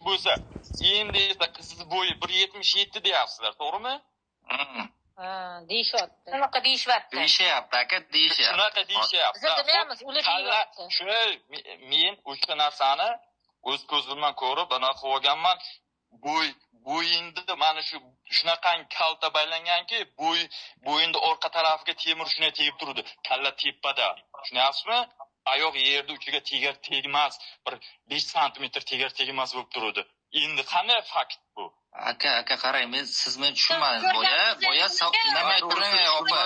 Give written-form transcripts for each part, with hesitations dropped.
Bo'lsa, endi esa qiz bo'yi 1,77 deyapsizlar, to'g'rimi? Ha, deyishyapti. Shunaqa deyishyapti. Deyishyapti aka, deyishyapti. Shunaqa deyishyapti. Biz demaymiz, ular deyapti. Shu men o'sha narsani o'z ko'zim bilan ko'rib, anaqa qilib olganman. Bo'yinda mana shu shunaqangi kalta baylanganki, bo'yinda orqa tarafiga temir shunday tegib turdi. Kalla tepada. Tushunyapsizmi? Oyoq yerda uchiga tegar tegmas, bir 5 santimetr tegar tegmas bo'lib turdi. Endi qanday fakt bu? Aka, aka qarang, men siz meni tushunmadingiz. Boya indamay turing opa.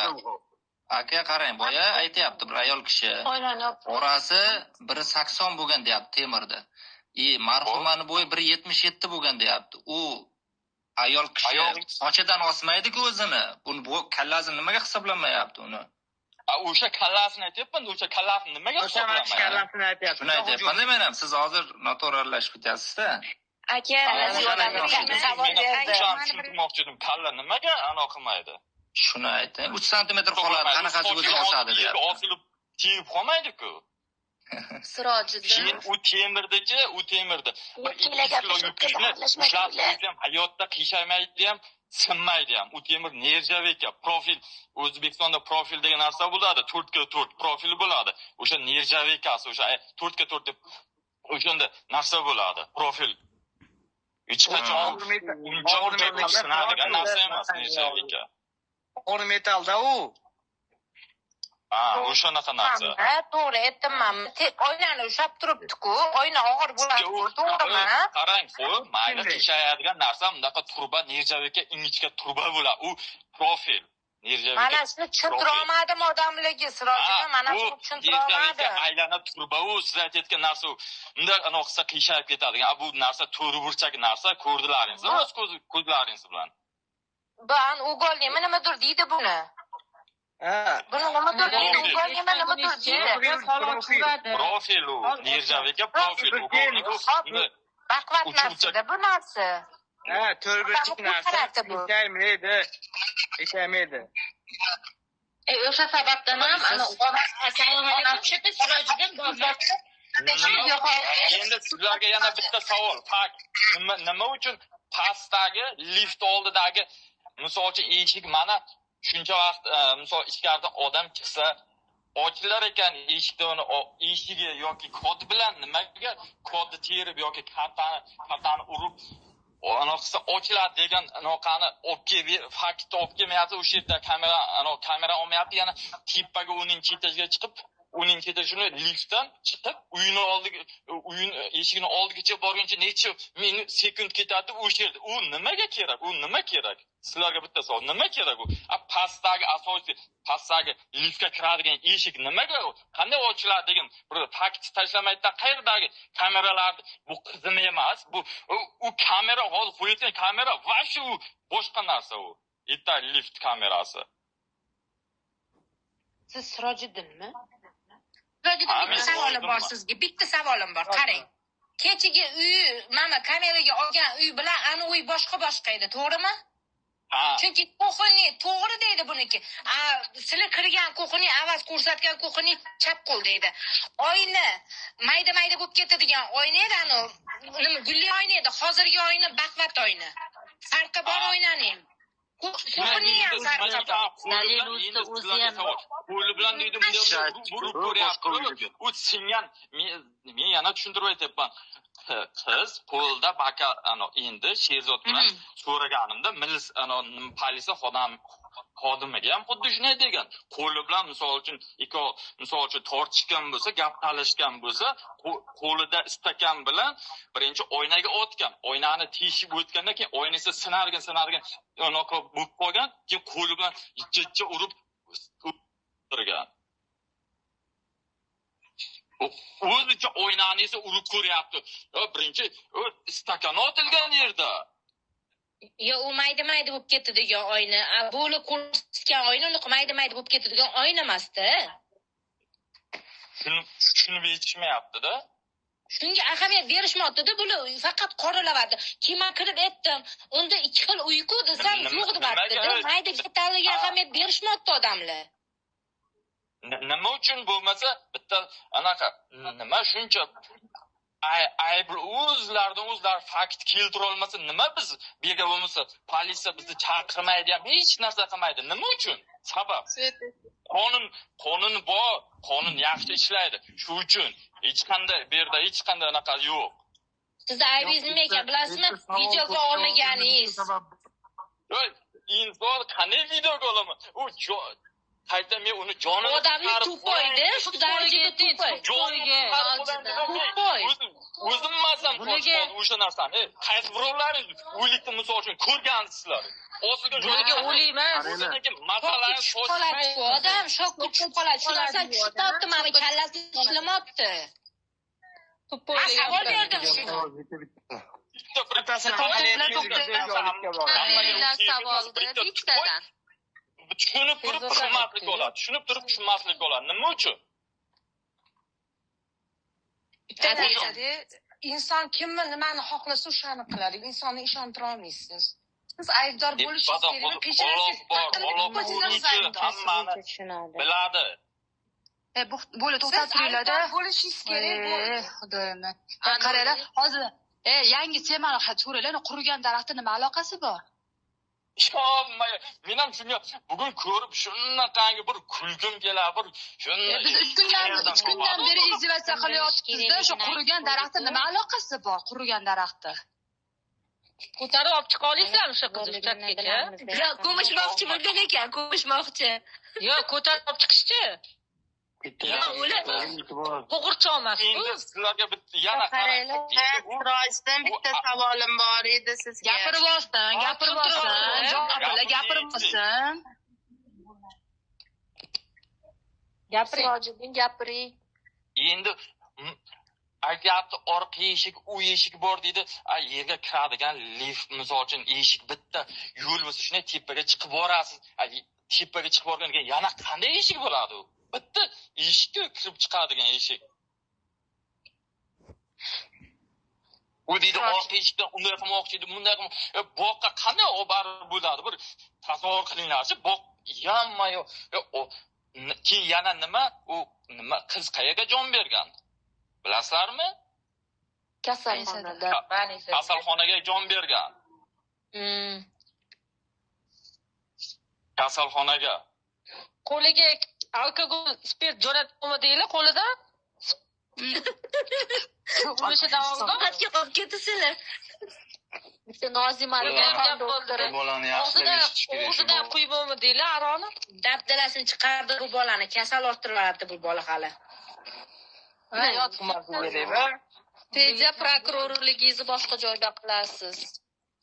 Aka qarang, boya aytyapti bir ayol kishi. Orasi 1,80 bo'lgan deyapti temirda. Marhumani bo'yi 1,77 bo'lgan deyapti. U ayol kishi sochidan osmaydi-ku o'zini. Buni bu kallasini nimaga hisoblamayapti uni? O'sha kallasini aytyapman, o'sha kallasini nimaga hisoblamayapti? O'sha kallasini aytyapti. Shuni aytyapman, men ham siz hozir noto'g'ri aralashib ketyapsiz-da. Aka, savol berdi. Tushunmoqchi edim, kalla nimaga ano qilmaydi? Shuni ayting. 3 santimetr qoladi, qanaqasi o'zini osadi deyapti. Osilib tegib qolmaydi-ku. Sirojiddin. U temirdachi, u temirda. Bir 2 kilo yukni ushlab qo'ysam, hayotda qiyshaymaydi ham, sinmaydi ham. U temir nerjaveyka, profil. O'zbekistonda profil degan narsa bo'ladi, 4x4 profil bo'ladi. O'sha nerjaveykasi, o'sha 4x4 deb o'shanda narsa bo'ladi, profil. Hech qachon uncha sinadigan narsa emas nerjaveyka. Og'ir metallda u. Ha, o'shanaqa narsa. Ha, to'g'ri aytdim-man. Oynani ushlab turibdi-ku, oyna og'ir bo'ladi, to'g'rimi? Qarang, qo'y, mayli qiyshayadigan narsa bunaqa turba, nerjaveyka ingichka turba bo'ladi. U profil. Nerjaveyka. Mana shuni tushuntira olmadim odamlarga, Sirojiddin, mana shuni tushuntira olmadim. Aylana turba u, siz aytayotgan narsa u. Bunday anaqa qilsa qiyshayib ketadigan. Bu narsa to'g'ri burchak narsa, ko'rdilaringiz, o'z ko'zlaringiz bilan. Bu ugolnimi nimadir deydi buni. Buni nimadir deydi, ugolnimi nimadir deydi. Profil u, nerjaveyka profil, ugolnik. Baqvat narsada bu narsa. Ha, to'rtburchak narsa. Qiyshaymaydi. Qiyshaymaydi. O'sha sababdan ham ana Assalomu alaykum. Sirojiddin bor. Endi sizlarga yana bitta savol. Fakt. Nima uchun pastdagi lift oldidagi misol uchun eshik mana shuncha vaqt misol ichkaridan odam chiqsa ochilar ekan eshikni uni eshigi yoki kod bilan nimaga kodni terib yoki kartani urib anaqa ochiladi degan anaqani olib kelib faktni olib kelmayapti. O'sha yerda kamera kamera olmayapti, yana tepaga uning etajiga chiqib uning shuni liftdan chiqib uyini oldiga, uyini eshigini oldigacha borguncha necha minut sekund ketadi o'sha yerda. U nimaga kerak? U nima kerak? Sizlarga bitta savol, nima kerak u? Pastdagi asosiy pastdagi liftga kiradigan eshik nimaga qanday ochiladi degan bir fakt tashlamaydi. Qayerdagi kameralarni bu qizim emas, bu u kamera hozir qo'yayotgan kamera вообще u boshqa narsa u. Bitta lift kamerasi. Siz Sirojiddinmi? Bitta savolim bor sizga. Bitta savolim bor. Qarang. Kechagi uy, mana kameraga olgan uy bilan ana uy boshqa-boshqa edi, to'g'rimi? Ha. Chunki kuxoni to'g'ri deydi buniki. Sizlar kirgan kuxoni avaz ko'rsatgan kuxoni chap qo'l deydi. Oyna mayda-mayda bo'lib ketadigan oyna edi, ana nima gulli oyna edi. Hozirgi oyna baqvat oyna. Farqi bor oynaning. Kuxoni ham farqi bor. Dalil o'zi ham qo'li bilan deydi, bunday burib ko'ryapti. U singan, men yana tushuntirib aytyapman. Qiz qo'lda baka ana endi Sherzod bilan so'raganimda milis ana polisiya xodimiga ham xuddi shunday degan. Qo'li bilan misol uchun ikki misol uchun tortishgan bo'lsa, gap talashgan bo'lsa, qo'lida stakan bilan birinchi oynaga otgan. Oynani teshib o'tgandan keyin oynasi sinargan anaqa bo'lib qolgan, keyin qo'li bilan jijja urib turgan. O'zicha oynani esa urib ko'ryapti. Birinchi stakan otilgan yerda. Yo, u mayda-mayda bo'lib ketdi degan oyna. Bo'li ko'rsatgan oyna unaqa mayda-mayda bo'lib ketadigan oyna emas-da. Tushunib yetishmayapti-da. Shunga ahamiyat berishmayapti-da, bular faqat qoralayapti. Keyin men kirib aytdim, unda ikki xil uyku desam yo'q deyapti-da. Mayda detaliga ahamiyat berishmayapti odamlar. Nima uchun bo'lmasa bitta anaqa nima shuncha Ayb o'zlaridan o'zlari fakt keltira olmasa, nima biz bu yerga bo'lmasa politsiya bizni chaqirmaydi ham, hech narsa qilmaydi. Nima uchun? Sabab. Qonun bor, qonun yaxshi ishlaydi. Shu uchun hech qanday bu yerda hech qanday anaqa yo'q. Sizni aybingiz nima ekan bilasizmi? Videoga olmaganingiz. Inson qanday videoga olaman? U qayta men uni jonini odamni tupoydi, shu darajada tupoy. Tupoy. O'zim emasam o'sha narsani. Qaysi birovlaringiz o'likni misol uchun ko'rgansizlar? Bularga o'lik emas. Masalani qoladi odam shokka tushib qoladi. Shu narsani tushunmayapti, mana kallasi ishlamayapti. Tupoylik. Savol berdim shuni. Bittadan. Tushunib turib tushunmaslik bo'ladi. Tushunib turib tushunmaslik bo'ladi. Nima uchun? Bitta narsada inson kimni nimani xohlasa o'shani qiladi. Insonni ishontira olmaysiz. Siz aybdor bo'lishingiz kerak, kechirasiz. Hammani biladi. Bo'ldi, to'xtab turinglar-da. Bo'lishingiz kerak. Xudoyim. Qaranglar, hozir yangi temani so'ranglar, qurigan daraxtga nima aloqasi bor? Men ham shunga bugun ko'rib shunaqangi bir kulgim keladi, bir shuni. Biz 3 kundan beri izolyatsiya qilyapmiz-da, shu qurigan daraxtga nima aloqasi bor? Qurigan daraxtga. Ko'tarib olib chiqa olasizlarmi o'sha qizni chatgacha? Yo'q, ko'mishmoqchi bo'lgan ekan, ko'mishmoqchi. Yo'q, ko'tarib olib chiqishchi. Qo'g'irchoq emas. Endi sizlarga bitta yana qaranglar. Sirojdan bitta savolim bor edi sizga. Gapirib olsin, gapirib olsin. Javob gapirib olsin. Gapiring. Sirojiddin, gapiring. Endi aytyapti, orqa eshik, u eshik bor deydi. Yerga kiradigan lift misol uchun eshik bitta yo'l bo'lsa, shunday tepaga chiqib borasiz. Tepaga chiqib borgandan keyin yana qanday eshik bo'ladi u? Bitta eshikka kirib chiqadigan eshik. U deydi, orqa eshikdan unday qilmoqchi edi, bunday qilmoqchi. Boqqa qanday olib borib bo'ladi? Bir tasavvur qilinglarchi, boq yamma yo'q. Keyin yana nima? U nima qiz qayerga jon bergan? Bilasizlarmi? Kasalxonada. Kasalxonaga jon bergan. Kasalxonaga. Qo'liga alkogol, spirt jo'natib deylar qo'lidan. O'sha davomida Xatga qolib ketasizlar. Bitta Nozimani bolani yaxshilab eshitish kerak. O'zidan quyib bo'lmi deylar aroqni. Dabdalasini chiqardi bu bolani, kasal orttiryapti bu bola hali. Fedya prokurorligingizni boshqa joyda qilasiz.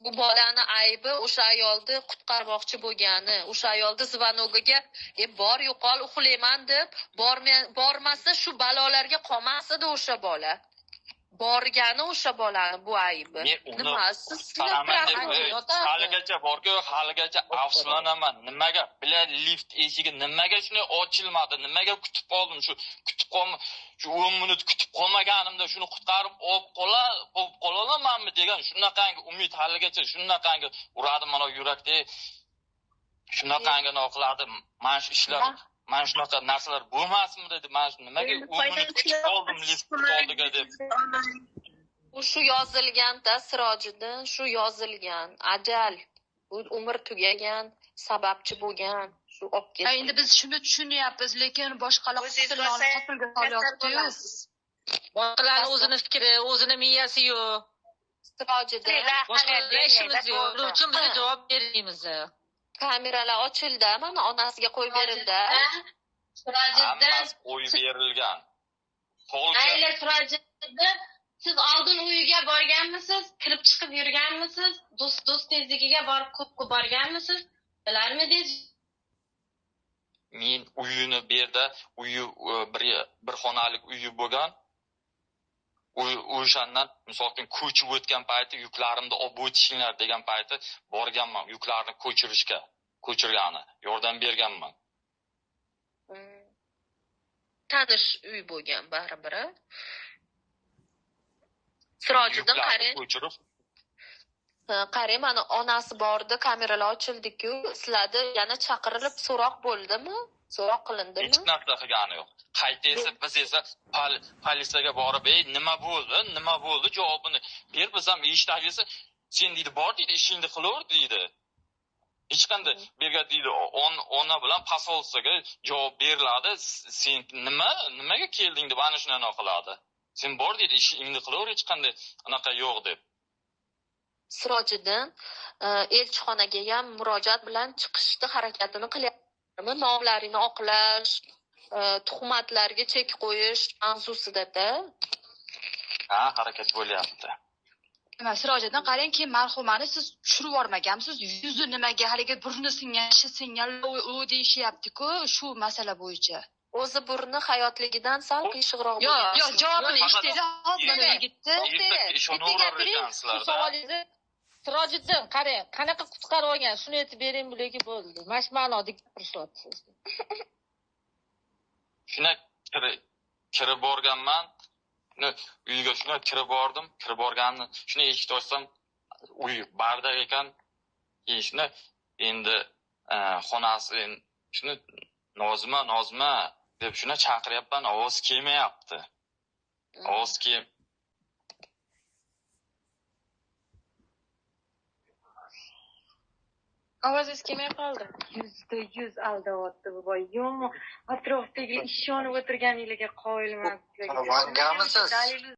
Bu bolani aybi o'sha ayolni qutqarmoqchi bo'lgani, o'sha ayolni zvanogiga bor yo'qol uxlayman deb bormasa shu balolarga qolmas edi o'sha bola. Borgani o'sha bolani bu aybi. Nima siz haligacha borku, haligacha afsuslanaman. Nimaga bila lift eshigi nimaga shunday ochilmadi? Nimaga kutib qoldim? Shu kutib qolma, shu 10 minut kutib qolmaganimda shuni qutqarib olib qola olamanmi degan shunaqangi umid haligacha shunaqangi uradi mana yurakda. Shunaqangi qiladi. Mana shu ishlar, mana shunaqa narsalar bo'lmasmi dedi. Mana shu nimaga 10 minut kutib qoldim lift oldiga deb. U shu yozilgan-da Sirojiddin, shu yozilgan. Ajal, bu umr tugagan, sababchi bo'lgan, shu olib ketdi. Endi biz shuni tushunyapmiz, lekin boshqalar qotilga solyapti-yu. Boshqalarning o'zini fikri, o'zini miyasi yo'q. Sirojiddin, boshqalar ishimiz yo'q. Buning uchun biz javob bermaymiz. Kameralar ochildi, mana onasiga qo'yib berildi. Sirojiddin qo'yib berilgan. Mayli Sirojiddin, siz oldin uyiga borganmisiz? Kirib chiqib yurganmisiz? Do'stingiznikiga borib ko'p borganmisiz? Bilarmidingiz? Men uyini bu yerda uyi bir xonalik uyi bo'lgan. O'shandan misol uchun ko'chib o'tgan payti yuklarimni olib o'tishinglar degan payti borganman, yuklarni ko'chirishga, ko'chirgani yordam berganman. Tanish uy bo'lgan baribir. Sirojiddin qarang. Ko'chirib. Qarang, mana onasi bordi, kameralar ochildi-ku, sizlarda yana chaqirilib so'roq bo'ldimi? So'roq qilindimi? Hech narsa qilgani yo'q. Qayta esa biz esa politsiyaga borib, "Ey, nima bo'ldi? Nima bo'ldi?" javobini ber, biz ham eshitdik desa, sen deydi, bor deydi, ishingni qilaver deydi. Hech qanday berga deydi, ona bilan posolstvoga javob beriladi. Sen nimaga kelding deb ana shuni qiladi. Sen bor deydi, ishingni qilaver, hech qanday anaqa yo'q deb. Sirojiddin elchixonaga ham murojaat bilan chiqishni harakatini qilyaptimi? Nomlarini oqlash, tuhmatlarga chek qo'yish mavzusida-da. Ha, harakat bo'lyapti. Nima, Sirojiddin, qarangki, marhumani siz tushirib yubormaganmisiz? Yuzi nimaga haligi burni singan, tishi singan, u deyishyapti-ku shu masala bo'yicha. O'zi burni hayotligidan sal qiyshiqroq bo'lgan. Yo'q, javobini eshitdingiz hozir mana yigitni. Bitta gapiring, shu savolingizni Sirojiddin, qarang, qanaqa qutqarib olgan, shuni aytib bering bularga bo'ldi. Mana shu ma'noda gapirishyapsiz. Shuna kirib borganman. Uyga shuna kirib bordim, kirib borganimni shuni eshikni ochsam, uy bardak ekan. Keyin shuni endi xonasi shuni Nozima, Nozima deb shuni chaqiryapman, ovoz kelmayapti. Ovoz kel. Ovozingiz kelmay qoldi. 100% aldayapti bu boy. Yo'q, atrofdagi ishonib o'tirganinglarga qoyilman. Vangamisiz?